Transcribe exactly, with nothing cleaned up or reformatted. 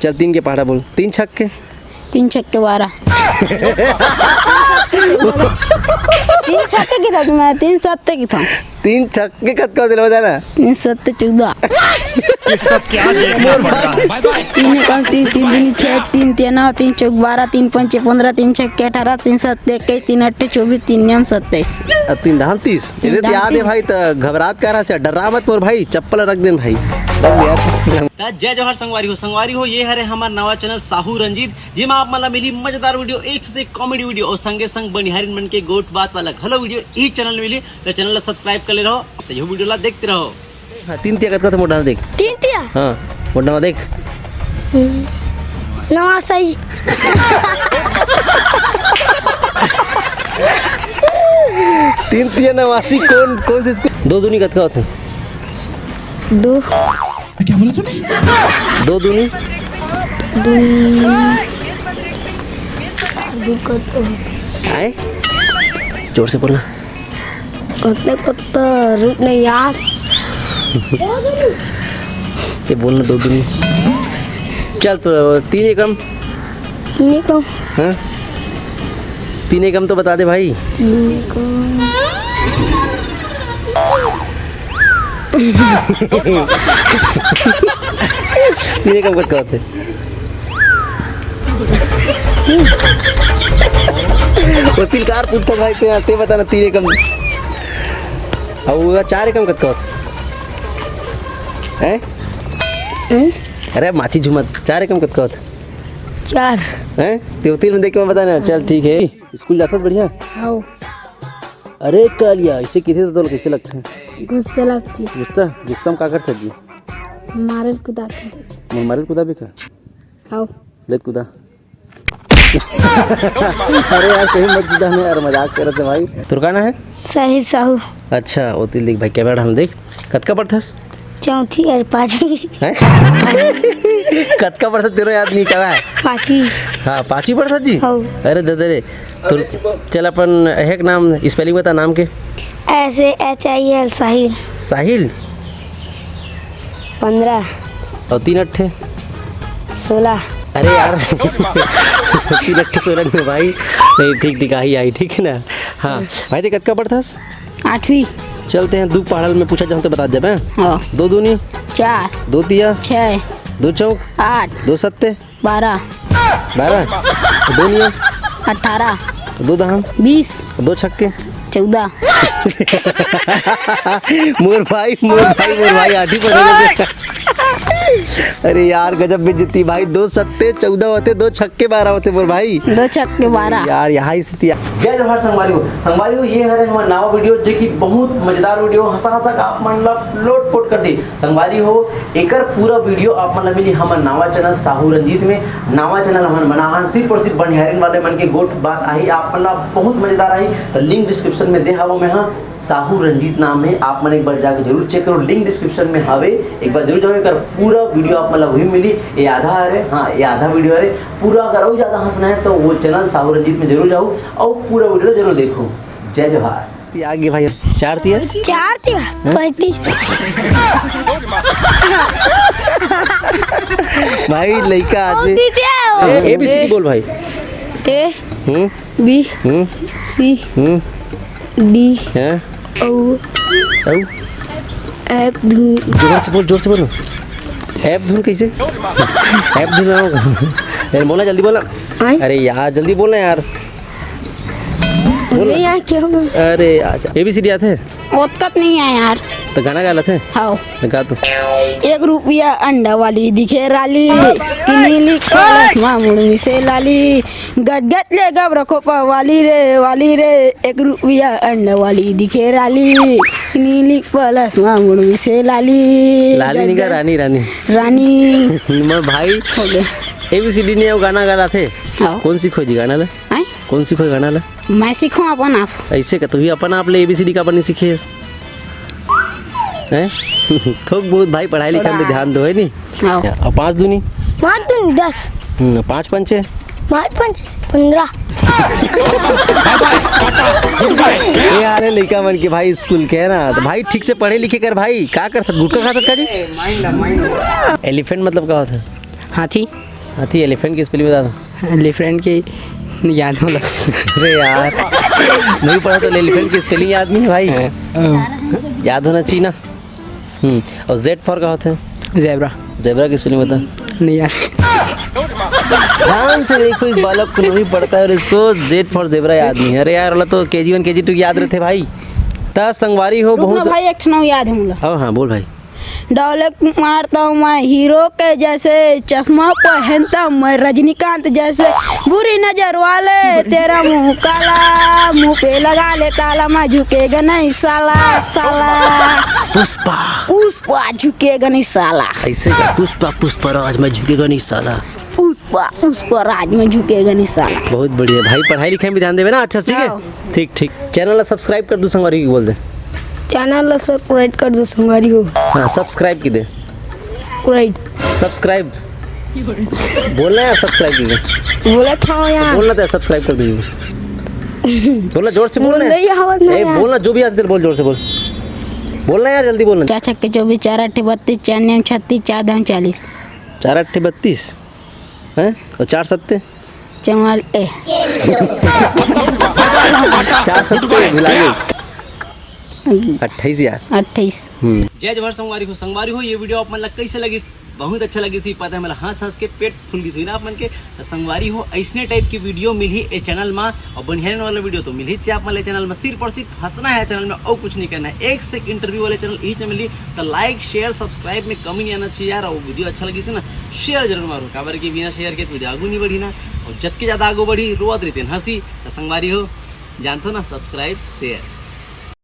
चल, तीन के पहाड़ा बोल। तीन छक्के। तीन छक्के बारह। तीन छक्के किथंव मैं, तीन सत्ते किथंव। तीन छक्के कतका होथे, बता ना। तीन सत्ते चौदह। ये सब क्या देखना पड़ रहा है? तीन एकम तीन, तीन दूनी छः, तीन तिया नौ, तीन चौक बारह, तीन पंचे पन्द्रह, तीन छक्के अठारह, तीन सत्ते इक्कीस, तीन अट्ठे चौबीस, तीन नौ सत्ताईस। अब तीन धाम तीस। तीन ये तो धाम याद है तीस। भाई, तो घबरात का रहा से, डरा मत मोर भाई, चप्पल रख देन भाई। रख दे यार चप्पल। त जय जोहार संगवारी हो, संगवारी हो, ये हरे हमर नवा चैनल साहू रंजीत, जेमा आप मन ला मिली मजेदार वीडियो, एक से एक कॉमेडी वीडियो और संगे संग बनिहारिन मन के गोठ बात वाला घलो वीडियो ई चैनल में मिली। त चैनल ला सब्सक्राइब कर ले रहो, त ये वीडियो ला देखते रहो। हाँ, तीन तिया कतका होथे मोर डहन देख। तीन तिया? हाँ, मोर डहन देख। नवासी। तीन तिया नवासी कौन, कौन से स्कूल? दो दूनी कतका होथे? दो। क्या बोला तूने? दो दूनी? दूनी। दो कतका होथे? आए? जोर से बोलना। कतका, कतका, रुक नहीं यार। ये बोलना दो दूनी। चल तो तीन एकम। तीन एकम। हाँ? तीन एकम तो बता दे भाई। तीन एकम। तीन एकम कतका होथे? वो तिलकार पूछता भाई, ते, ते बता ना, तीन एकम। अब वो चार एकम कतका होथे? हैं? हैं? अरे माची झुमत, चार एकम कतका होथे? चार। हैं? ते वो तीन में देख के मैं बता ना, चल ठीक है। स्कूल जाथस बढ़िया? हाँ। अरे कालिया, ऐसे किथे तो तोला कैसे लगथे? गुस्सा लगथे। गुस्सा? गुस्सा में का करथे जी? मारल कुदाथे। मैं मारल कुदाबे का? आओ। ले कुदा। अरे यार, कहीं मत कुदा नहीं यार, मजाक करत हे भाई। तोर का नाम है? साहिल साहू। अच्छा, वो तिल देख भाई, कैमरा हम देख। कतका पढ़थस? चौथी और पाँचवीं। हैं? कतका पढ़थस तेरो याद नहीं करा है? पाँचवीं। हाँ, पाँचवीं पढ़थस जी? हाँ। अरे दे दे रे। तो चल अपन एक नाम, स्पेलिंग बता नाम के। S A H I L, साहिल। साहिल? पन्द्रह। और तीन अट्ठे? सोलह। अरे यार। तीन अट्ठे सोलह में भाई। नहीं, ठीक, ठीक, आई, आई, ठीक है ना? हाँ। भाई, ते कतका पढ़थस? आठवीं। चलते हैं, दू पहाड़ा में पूछा जाऊँ तो बता देबे। हाँ। दो दूनी? चार। दो तिया? छः। दो चौक? आठ। दो सत्ते? बारह। बारह। दो निया? अठारह। दो दहम? बीस। दो छक्के? चौदह। मोर भाई, मोर भाई, मोर भाई, आठी पढ़े। अरे यार, गजब बेइज्जती भाई, दो सत्ते चौदह होथे, दो छक्के बारह होथे मोर भाई। दो छक्के बारह। यार, यहाँ ही स्थिति है। जय जोहार संगवारी हो, संगवारी हो, ये हरे हमर नवा वीडियो, जो कि बहुत मजेदार वीडियो, हंसा हंसा का आप मन ला लोट पोट कर दी। संगवारी हो, एकर पूरा वीडियो आप मन ला मिली हमर नवा चैनल साहू रंजीत में। नवा चैनल हमन बना हन सिर्फ और सिर्फ बनिहारिन वाले मन के गोठ बात आही, आप मन ला बहुत मजेदार आही। तो लिंक डिस्क्रिप्शन में दे हवो मैं, हाँ, साहू रंजीत नाम है, आप मन एक बार जाके जरूर चेक करो, लिंक डिस्क्रिप्शन में हवे, एक बार जरूर जाओ, एकर पूरा वीडियो आप मन ला वही मिली। ये आधा हरे, हाँ, ये आधा वीडियो हरे, पूरा अगर और ज्यादा हंसना है तो वो चैनल साहू रंजीत में जरूर जाओ और पूरा वीडियो जरूर देखो। जय जोहार। ये आगे भाई, चार तिया? चार तिया? हाँ? पैंतीस। भाई, लइका आदमी। पीछे आओ। ए, A B C D बोल भाई। A। Hmm. B। Hmm. C। Hmm. D। हाँ। अउ। अउ। F धुन। जोर से बोल, जोर से बोल। F धुन कैसे? F धुन आओ। अरे बोलना, जल्दी बोलना। आय? अरे यार, जल्दी बोलना यार। बोल। अरे यार, क्या हुआ? अरे यार, A B C D आथे? ओतका तो नहीं आय यार। तो गाना गा लेथे? हाँ। तो गा तू। एक रुपया अंडा वाली दिखे राली, कि नीली कलश मा मुड़ मिसे लाली, गजगज ले गब रखो पवाली रे, वाली रे, एक रुपया अंडा वाली दिखे राली, कि नीली कलश मा मुड़ मिसे लाली। लाली नहीं गा, गजगज रानी, रानी। रानी। मोर भाई। हो गया। A B C D नहीं, वो गाना गा लेथे। हाँ। कौन सीखो जी गाना ले? आय? कौन सीखो गाना ले? मैं सीखो अपन आप। ऐसे का, तू ही अपन आप ले A B C D का अपन नहीं सीखे। हैं? थोक बहुत भाई, पढ़ाई लिखाई में थोड़ा। ध्यान दो, है नी? हाँ। अब पाँच दूनी? पाँच दूनी दस। हम्म, पाँच पंचे? पाँच पंचे पन्द्रह। ये आ रहे लइका मन के भाई स्कूल के, है ना? तो भाई ठीक से पढ़े लिखे कर भाई, का करत गुटखा खात का जी? Elephant मतलब का होता है? हाथी। हाथी, एलिफेंट की स्पेलिंग बता दो। एलिफेंट की याद हो लो। अरे यार, नहीं पढ़ा तो एलिफेंट की स्पेलिंग याद नहीं है भाई। हाँ। याद होना चाहिए ना। हम्म। और जेड फॉर का होता है? जेब्रा। जेब्रा की स्पेलिंग बता। नहीं यार। ध्यान से देखो, इस बालक को नहीं पढ़ता है और इसको जेड फॉर जेब्रा याद नहीं है। अरे यार, वाला तो केजी वन केजी टू याद रहते भाई। त संगवारी हो, बहुत भाई, एक ठन याद है मुला। हाँ हाँ, बोल भाई। डायलॉग मारता हूँ मैं हीरो के जैसे, चश्मा पहनता हूँ मैं रजनीकांत जैसे, बुरी नजर वाले तेरा मुंह काला, मुंह पे लगा ले ताला, मैं झुकेगा नहीं साला, साला। पुष्पा। पुष्पा झुकेगा नहीं साला। ऐसे क्या? पुष्पा, पुष्पा राज में झुकेगा नहीं साला। पुष्पा, पुष्पा राज में झुकेगा नहीं साला। बहुत बढ़िया भाई, पढ़ाई लिखाई में ध्यान देवे ना अच्छा, ठीक है? हाँ। ठीक ठीक। चैनल ला सब्सक्राइब कर दू संगवारी हो, बोल दे। चैनल ला सब्सक्राइब कर दू संगवारी हो। हाँ, सब्सक्राइब की दे। सब्सक्राइब। सब्सक्राइब। बोलना यार, सब्सक्राइब की दे। बोला था यार। बोलना था, सब्सक्राइब कर दीजिए। बोलना जोर से, बोलना। बोल रही है, आवाज नहीं ए, यार। बोलना, जो भी आती है बोल, जोर से बोल। बोलना यार, जल्दी बोलना। चार छक्के चौबीस, चार अट्ठे बत्तीस, चार नौ छत्तीस, चार दम चालीस। चार अट्ठे बत्तीस, हैं? और चार सत्ते? चौवाल-, ए। चार सत्ते मिला के। अट्ठाईस यार। अट्ठाईस। हम्म। जय जोहार संगवारी हो, संगवारी हो, ये वीडियो आप मन ला कैसे लगिस? बहुत अच्छा लगिस ही, पता है, मतलब हंस हंस के पेट फूल गिस ही ना आप मन के। तो संगवारी हो, ऐसने टाइप की वीडियो मिलही ए चैनल मा, और बढ़िया वाला वीडियो तो मिलही आप मन ला चैनल मा। सिर्फ और सिर्फ हंसना है चैनल में, और कुछ नहीं करना है। एक से एक इंटरव्यू वाले चैनल इही में मिलही। तो लाइक, शेयर, सब्सक्राइब में कमी नहीं आना चाहिए यार। और वीडियो अच्छा लगिस ना, शेयर जरूर मारो, काबर कि बिना शेयर के वीडियो आगू नहीं बढ़ी ना। और जतके ज्यादा आगू बढ़ी, रोवत रहते हैं हंसी। तो संगवारी हो, जानते हो ना, सब्सक्राइब, शेयर।